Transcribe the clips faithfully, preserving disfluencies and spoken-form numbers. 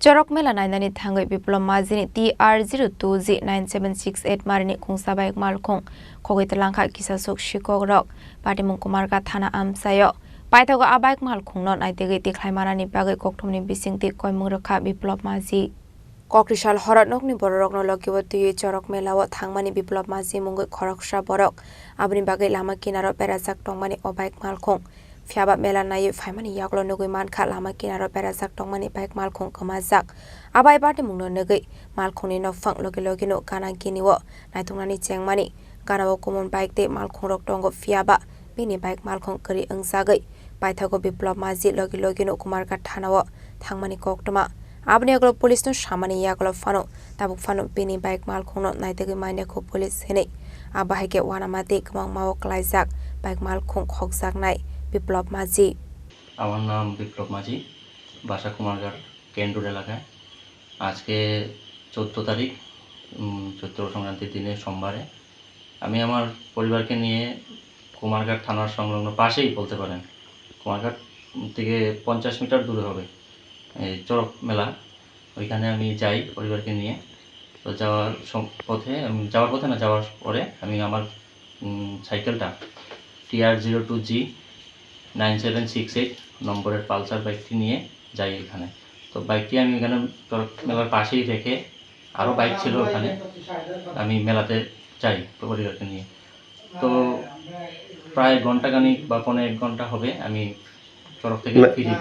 Chorok mela nainani thangwi Biplop Majini T R zero two G nine seven six eight marini khungsa bike malkhung khogwi twlangkha kisasuk sikok rok. Patimung Kumarghat thana amchaio paithago a bike malkhungno naitugwi tikhlai manani bagwi kokthumni bisingtwi koimung rwkha Biplop Maji. Kokrisal horot nokni bororokno logibo twiwi chorok melao thangmani Biplop Maji mungwi khoroksa borok. Aboni bagwi lama kinaro berajak tongmani o bike malkhung. Phiyaba mela naiwi phaimani yagulo nugwi mankha lama kinaro berajak tongmani bike malkhung kwmajak. A bai patimungno nugwi malkhungni nokphang logi logino gana ginio naituknani chengmani. Ganao kumun bike tei malkhungrok tongo, phiyaba bini bike malkhung kwrwi wngjagwi paithago Biplop Maji logi logino Kumarghat thanao thangmani koktwma. Aboni yagulo police no samani yagulo phano tabuk phano bini bike malkhungno naitugwi mainiakho police hinwi. Abo hai khe uanama tei kwbangmao kwlaijak bike malkhung khokjaknai Biplop Maji. আমার নাম বিপ্লব মাঝি, বাসা Kumarghat, Kent road এলাকায়। আজকে চোদ্দ তারিখ, উম, চৈত্র সংক্রান্তির দিনে সোমবারে আমি আমার পরিবারকে নিয়ে কুমারঘাট থানার সংলগ্ন পাশেই বলতে পারেন, কুমারঘাট থেকে পঞ্চাশ মিটার দূরে হবে এই চড়ক মেলা। ওইখানে আমি যাই পরিবারকে নিয়ে। তো যাওয়ার সম-, পথে, উম, যাওয়ার পথে না, যাওয়ার পরে আমি আমার, উম, সাইকেলটা T R zero two G nine seven six eight নম্বরের পালসার বাইকটি নিয়ে যাই ওইখানে। তো বাইকটি আমি ওইখানে চড়ক মেলার পাশেই রেখে আরও বাইক ছিল ওখানে, আমি মেলাতে যাই পরিবারকে নিয়ে। তো প্রায় ঘন্টাখানিক বা পৌনে এক ঘন্টা হবে আমি চড়ক থেকে না। ফিরি,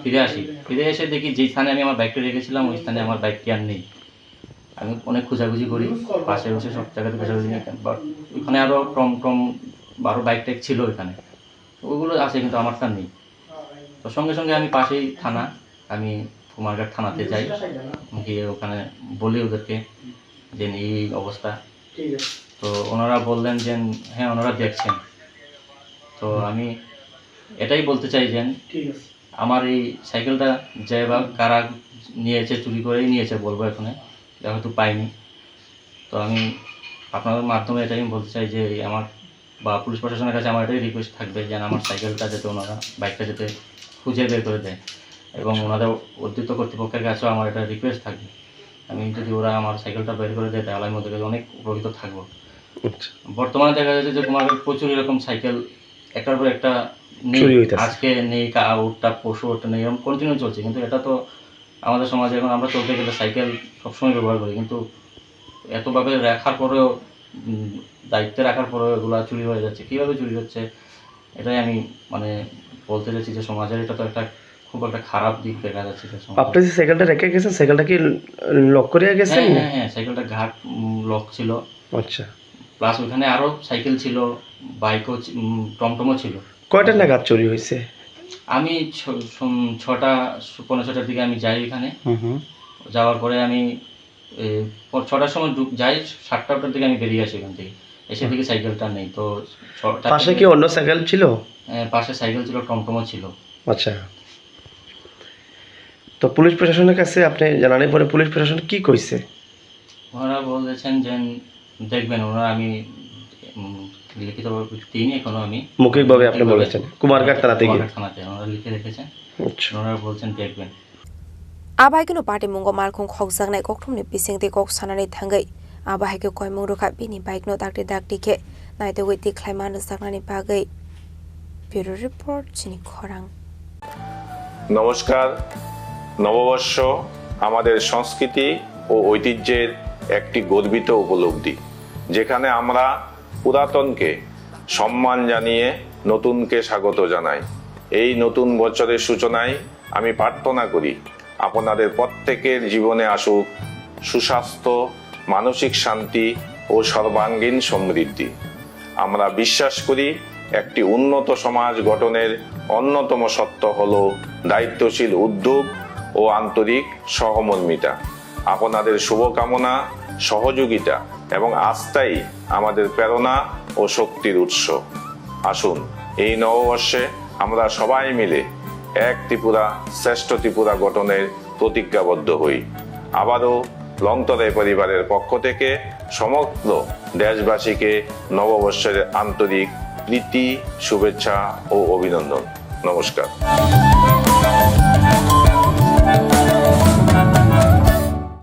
ফিরে আসি। ফিরে এসে দেখি যেই স্থানে আমি আমার বাইকটা রেখেছিলাম, ওই স্থানে আমার বাইকটি আর নেই। আমি অনেক খোঁজাখুঁজি করি, পাশে বসে সব জায়গাতে খোঁজাখুঁজি করি, but ওখানে আরও টমটম বা আরও বাইক টাইক ছিল ওইখানে, ওগুলো আছে কিন্তু আমারটা নেই। তো সঙ্গে সঙ্গে আমি পাশেই থানা, আমি কুমারঘাট থানাতে যাই, গিয়ে ওখানে বলি ওদেরকে যে এই অবস্থা। তো ওনারা বললেন যে হ্যাঁ, ওনারা দেখছেন। তো আমি এটাই বলতে চাই যে আমার এই সাইকেলটা যে বা কারা নিয়েছে, চুরি করেই নিয়েছে বলবো এখানে, এটা হয়তো পাইনি। তো আমি আপনাদের মাধ্যমে এটাই আমি বলতে চাই যে এই আমার বা পুলিশ প্রশাসনের কাছে আমার এটাই রিকোয়েস্ট থাকবে যেন আমার সাইকেলটা যাতে ওনারা, বাইকটা যাতে খুঁজে বের করে দেয়, এবং ওনাদের ঊর্ধ্বতন কর্তৃপক্ষের কাছেও আমার এটা রিকোয়েস্ট থাকবে। আমি যদি ওরা আমার সাইকেলটা বের করে দেয়, তাহলে আমি ওদের কাছে অনেক উপকৃত থাকবো। আচ্ছা। বর্তমানে দেখা যাচ্ছে যে কুমারঘাট প্রচুর এরকম সাইকেল একটার পর একটা নেই। চুরি হইতাছে। আজকে নেই, কা-, ওরটা পরশু ওরটা নেই, এরকম কন্টিনিউ চলছে। কিন্তু এটা তো আমাদের সমাজে এখন আমরা চলতে গেলে সাইকেল সবসময় ব্যবহার করি, কিন্তু এতভাবে রাখার পরেও, উম, দায়িত্বে রাখার পরেও এগুলা চুরি হয়ে যাচ্ছে। কিভাবে চুরি হচ্ছে, এটাই আমি, মানে, বলতে চাচ্ছি যে সমাজের এটা তো একটা খুব একটা খারাপ দিক দেখা যাচ্ছে যে সমাজে। আপনি যে সাইকেলটা রেখে গেছেন, সাইকেলটা কি লক করে গেছেন? হ্যাঁ, হ্যাঁ, হ্যাঁ, সাইকেলটা ঘাট, উম, লক ছিল। আচ্ছা। প্লাস ওখানে আরো সাইকেল ছিল, বাইকও ছি-, উম, টমটমও ছিল। কয়টা নাগাদ চুরি হয়েছে? আমি ছ-, সম-, ছটা, পৌনে ছটার দিকে আমি যাই ওখানে। হুম, হুম। যাওয়ার পরে আমি, এ, প-, ছটার সময় ঢুক-, যাই, সাতটা আটটার দিকে আমি বেরিয়ে আসি ওখান থেকে। এসে হুম। দেখি সাইকেলটা নেই। তো ছটা পাশে থেকে কি অন্য সাইকেল ছিল? এ, পাশে সাইকেল ছিল, টমটমও ছিল। আচ্ছা। তো পুলিশ প্রশাসনের কাছে আপনি জানানোর পরে পুলিশ প্রশাসন কি কইছে? ওনারা বলেছেন যে দেখবেন, ওনারা আমি, উম, লিখিতভাবে দিইনি এখনো আমি। মৌখিকভাবে আপনি মৌখিকভাবে বলেছেন, কুমারঘাট থানা থেকে? কুমারঘাট থানাতে ওনারা লিখে রেখেছেন। আচ্ছা। ওনারা বলছেন দেখবেন। A bai kheno patimungo malkhung khokjaknai kokthumni bisingtwi kok sanani thangwi abo hai khe koimung rwkha bini bike no dakti dakti khe naitugwi tikhlaima nukjaknani bagwi. Bureau Report, chini khorang. নমস্কার। নববর্ষ আমাদের সংস্কৃতি ও ঐতিহ্যের একটি গর্বিত উপলব্ধি, যেখানে আমরা পুরাতনকে সম্মান জানিয়ে নতুনকে স্বাগত জানাই। এই নতুন বছরের সূচনায় আমি প্রার্থনা করি, আপনাদের প্রত্যেকের জীবনে আসুক সুস্বাস্থ্য, মানসিক শান্তি ও সর্বাঙ্গীন সমৃদ্ধি। আমরা বিশ্বাস করি, একটি উন্নত সমাজ গঠনের অন্যতম সত্ত্ব হল দায়িত্বশীল উদ্যোগ ও আন্তরিক সহমর্মিতা। আপনাদের শুভকামনা, সহযোগিতা এবং আস্থাই আমাদের প্রেরণা ও শক্তির উৎস। আসুন, এই নববর্ষে আমরা সবাই মিলে এক ত্রিপুরা, শ্রেষ্ঠ ত্রিপুরা গঠনের প্রতিজ্ঞাবদ্ধ হই। আবারও লংতরাই পরিবারের পক্ষ থেকে সমগ্র দেশবাসীকে নববর্ষের আন্তরিক প্রীতি, শুভেচ্ছা ও অভিনন্দন। নমস্কার।